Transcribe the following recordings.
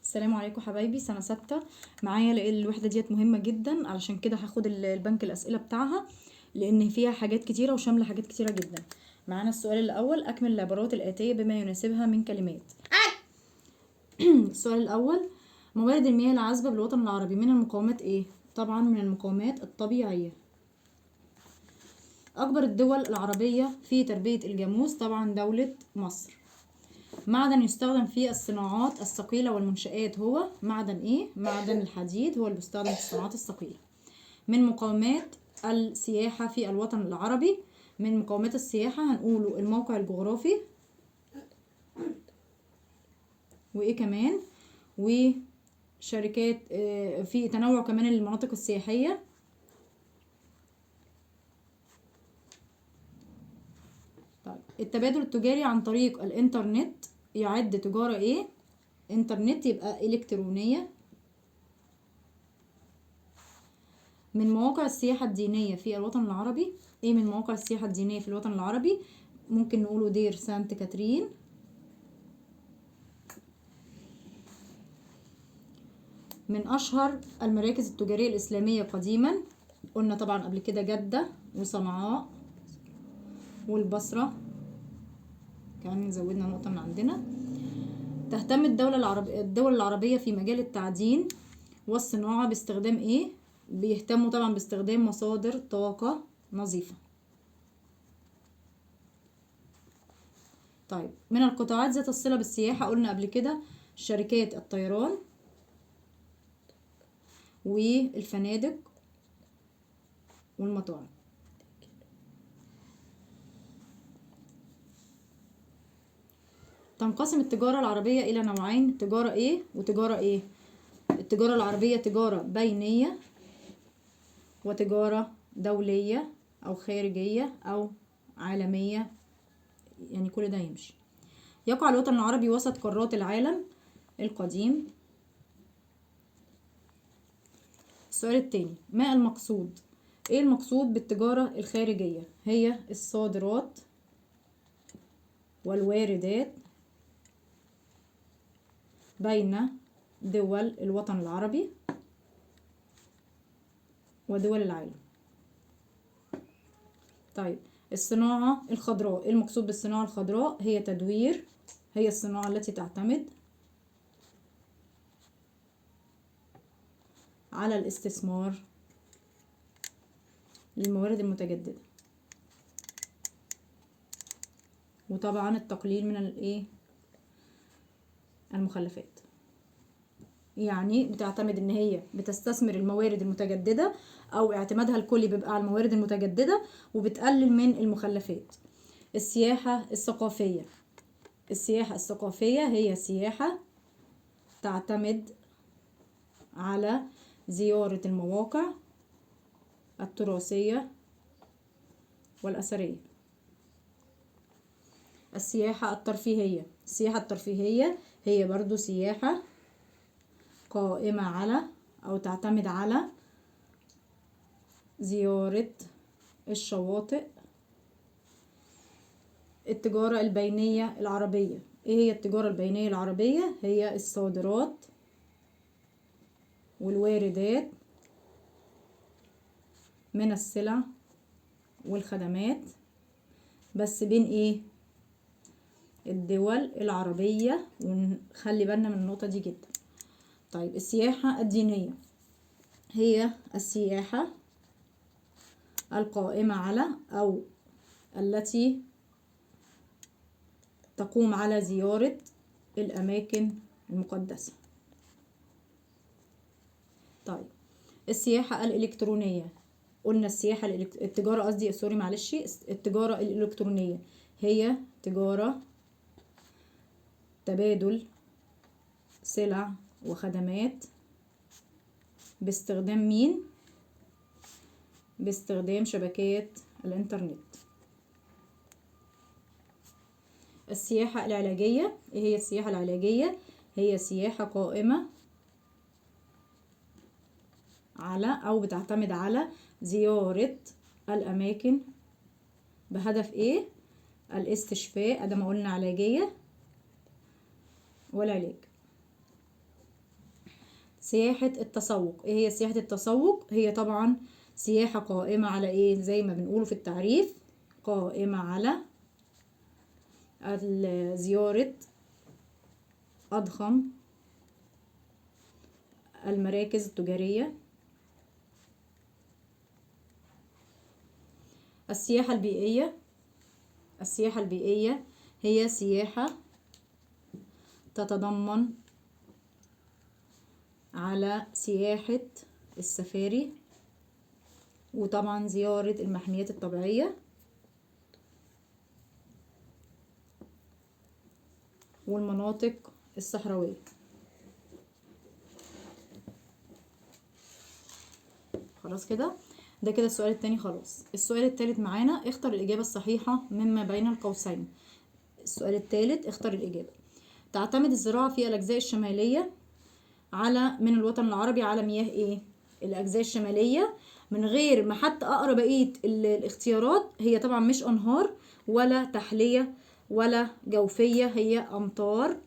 السلام عليكم حبايبي، سنة ستة معايا. الوحدة ديت مهمة جدا، علشان كده هاخد البنك الأسئلة بتاعها لأن فيها حاجات كتيرة وشاملة حاجات كتيرة جدا. معانا السؤال الأول: أكمل العبارات الآتية بما يناسبها من كلمات. السؤال الأول: موارد المياه العذبة بالوطن العربي من المقاومات إيه؟ طبعا من المقاومات الطبيعية. أكبر الدول العربية في تربية الجاموس؟ طبعا دولة مصر. معدن يستخدم في الصناعات الثقيلة والمنشآت هو معدن إيه؟ معدن الحديد هو اللي بيستخدم في الصناعات الثقيلة. من مقومات السياحة في الوطن العربي، من مقومات السياحة هنقوله الموقع الجغرافي، وإيه كمان؟ وشركات، في تنوع كمان المناطق السياحية. طيب التبادل التجاري عن طريق الإنترنت يعد تجارة إيه؟ إنترنت يبقى إلكترونية. من مواقع السياحة الدينية في الوطن العربي، إيه من مواقع السياحة الدينية في الوطن العربي؟ ممكن نقوله دير سانت كاترين. من أشهر المراكز التجارية الإسلامية قديما، قلنا طبعا قبل كده جدة وصنعاء والبصرة، كمان زودنا نقطة من عندنا. تهتم الدول العربية في مجال التعدين والصناعة باستخدام ايه؟ بيهتموا طبعا باستخدام مصادر طاقة نظيفة. طيب من القطاعات ذات الصلة بالسياحة قلنا قبل كده شركات الطيران والفنادق والمطاعم. تنقسم التجارة العربية إلى نوعين، تجارة إيه وتجارة إيه؟ التجارة العربية تجارة بينية وتجارة دولية أو خارجية أو عالمية، يعني كل ده يمشي. يقع الوطن العربي وسط قارات العالم القديم. السؤال التاني: ما المقصود؟ إيه المقصود بالتجارة الخارجية؟ هي الصادرات والواردات بين دول الوطن العربي ودول العالم. طيب الصناعة الخضراء، ايه المقصود بالصناعة الخضراء؟ هي تدوير، هي الصناعة التي تعتمد على الاستثمار للموارد المتجددة، وطبعا التقليل من الايه؟ المخلفات. يعني بتعتمد ان هي بتستثمر الموارد المتجددة او اعتمادها الكلي بيبقى على الموارد المتجددة وبتقلل من المخلفات. السياحة الثقافية، السياحة الثقافية هي سياحة تعتمد على زيارة المواقع التراثية والأثرية. السياحة الترفيهية، السياحة الترفيهية هي برضو سياحة قائمة على أو تعتمد على زيارة الشواطئ. التجارة البينية العربية، إيه هي التجارة البينية العربية؟ هي الصادرات والواردات من السلع والخدمات، بس بين إيه؟ الدول العربية، ونخلي بالنا من النقطة دي جدا. طيب السياحة الدينية هي السياحة القائمة على أو التي تقوم على زيارة الأماكن المقدسة. طيب السياحة الإلكترونية، قلنا السياحة التجارة قصدي سوري معلش، التجارة الإلكترونية هي تجارة تبادل سلع وخدمات باستخدام مين؟ باستخدام شبكات الإنترنت. السياحة العلاجية، ايه هي السياحة العلاجية؟ هي سياحة قائمة على أو بتعتمد على زيارة الأماكن بهدف ايه؟ الاستشفاء، ادام قلنا علاجية والعلاج. سياحة التسوق. ايه هي سياحة التسوق؟ هي طبعا سياحة قائمة على ايه؟ زي ما بنقوله في التعريف، قائمة على زيارة أضخم المراكز التجارية. السياحة البيئية. السياحة البيئية هي سياحة تتضمن على سياحة السفاري، وطبعا زيارة المحميات الطبيعية والمناطق الصحراوية. خلاص كده، ده كده السؤال التاني خلاص. السؤال التالت معانا، اختر الإجابة الصحيحة مما بين القوسين. السؤال التالت اختر الإجابة. تعتمد الزراعة في الأجزاء الشمالية على من الوطن العربي على مياه ايه؟ الأجزاء الشمالية، من غير ما حتى أقرأ بقية الاختيارات، هي طبعا مش أنهار ولا تحلية ولا جوفية، هي أمطار.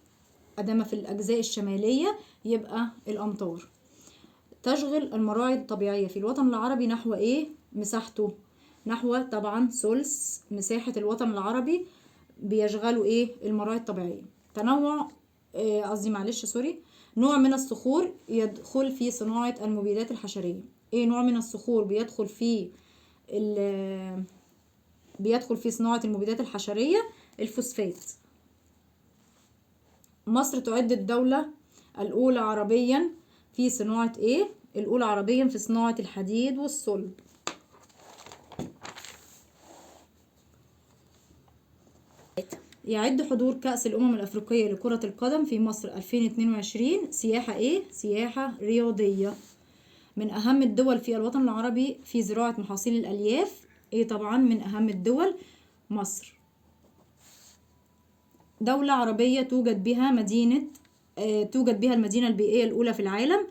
أدامة في الأجزاء الشمالية يبقى الأمطار. تشغل المراعي الطبيعية في الوطن العربي نحو ايه مساحته؟ نحو طبعا ثلث مساحة الوطن العربي بيشغلوا ايه؟ المراعي الطبيعية. تنوع قصدي معلش سوري، نوع من الصخور يدخل في صناعة المبيدات الحشرية. ايه نوع من الصخور بيدخل في صناعة المبيدات الحشرية؟ الفوسفات. مصر تعد الدولة الأولى عربيا في صناعة ايه؟ الأولى عربيا في صناعة الحديد والصلب. يعد حضور كأس الأمم الأفريقية لكرة القدم في مصر 2022 سياحة ايه؟ سياحة رياضية. من أهم الدول في الوطن العربي في زراعة محاصيل الألياف ايه؟ طبعا من أهم الدول مصر. دولة عربية توجد بها مدينة توجد بها المدينة البيئية الأولى في العالم.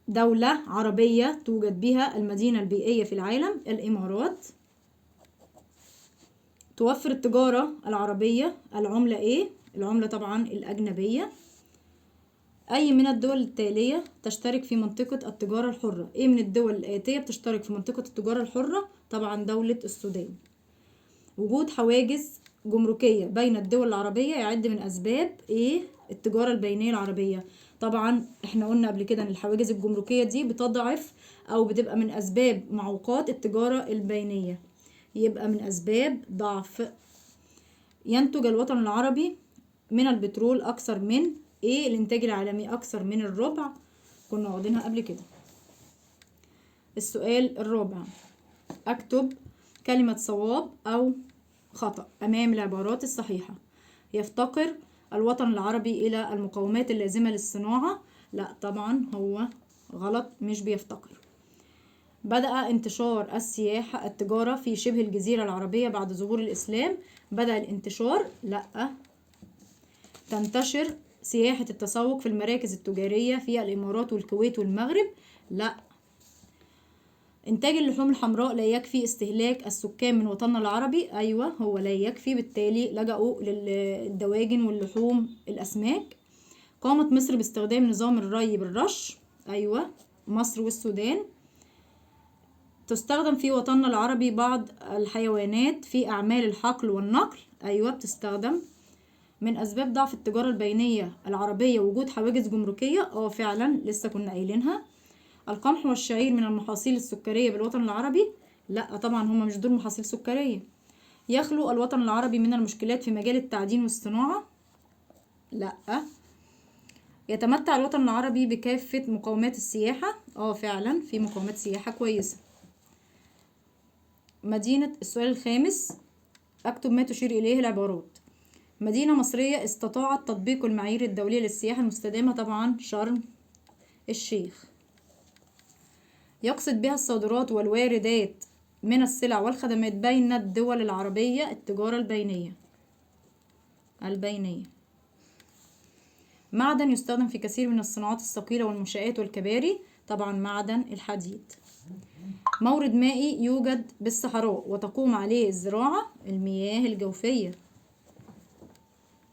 دولة عربية توجد بها المدينة البيئية في العالم الإمارات. توفر التجارة العربية العملة ايه؟ العملة طبعا الأجنبية. أي من الدول التالية تشترك في منطقة التجارة الحرة؟ ايه من الدول الآتية بتشترك في منطقة التجارة الحرة؟ طبعا دولة السودان. وجود حواجز جمركية بين الدول العربية يعد من أسباب ايه التجارة البينية العربية؟ طبعا احنا قلنا قبل كده ان الحواجز الجمركية دي بتضعف او بتبقى من أسباب معوقات التجارة البينية، يبقى من أسباب ضعف. ينتج الوطن العربي من البترول أكثر من ايه؟ الإنتاج العالمي أكثر من الربع، كنا واخدينها قبل كده. السؤال الرابع، أكتب كلمة صواب أو خطأ أمام العبارات الصحيحة. يفتقر الوطن العربي إلى المقومات اللازمة للصناعة؟ لا طبعا هو غلط، مش بيفتقر. بدأ انتشار السياحة التجارة في شبه الجزيرة العربية بعد ظهور الإسلام؟ بدأ الانتشار؟ لا. تنتشر سياحة التسوق في المراكز التجارية في الإمارات والكويت والمغرب؟ لا. إنتاج اللحوم الحمراء لا يكفي استهلاك السكان من وطننا العربي؟ أيوة هو لا يكفي، بالتالي لجأوا للدواجن واللحوم الأسماك. قامت مصر باستخدام نظام الري بالرش؟ أيوة مصر والسودان. تستخدم في وطننا العربي بعض الحيوانات في أعمال الحقل والنقل؟ أيوة بتستخدم. من أسباب ضعف التجارة البينية العربية وجود حواجز جمركية؟ فعلا لسه كنا قايلينها. القمح والشعير من المحاصيل السكرية بالوطن العربي؟ لا طبعا هما مش دول محاصيل سكرية. يخلو الوطن العربي من المشكلات في مجال التعدين والصناعة؟ لا. يتمتع الوطن العربي بكافة مقومات السياحة؟ فعلا في مقومات سياحة كويسة. مدينة، السؤال الخامس، اكتب ما تشير إليه العبارات. مدينة مصرية استطاعت تطبيق المعايير الدولية للسياحة المستدامة؟ طبعا شرم الشيخ. يقصد بها الصادرات والواردات من السلع والخدمات بين الدول العربية التجارة البينية. البينية. معدن يستخدم في كثير من الصناعات الثقيلة والمنشآت والكباري؟ طبعا معدن الحديد. مورد مائي يوجد بالصحراء وتقوم عليه الزراعة؟ المياه الجوفية.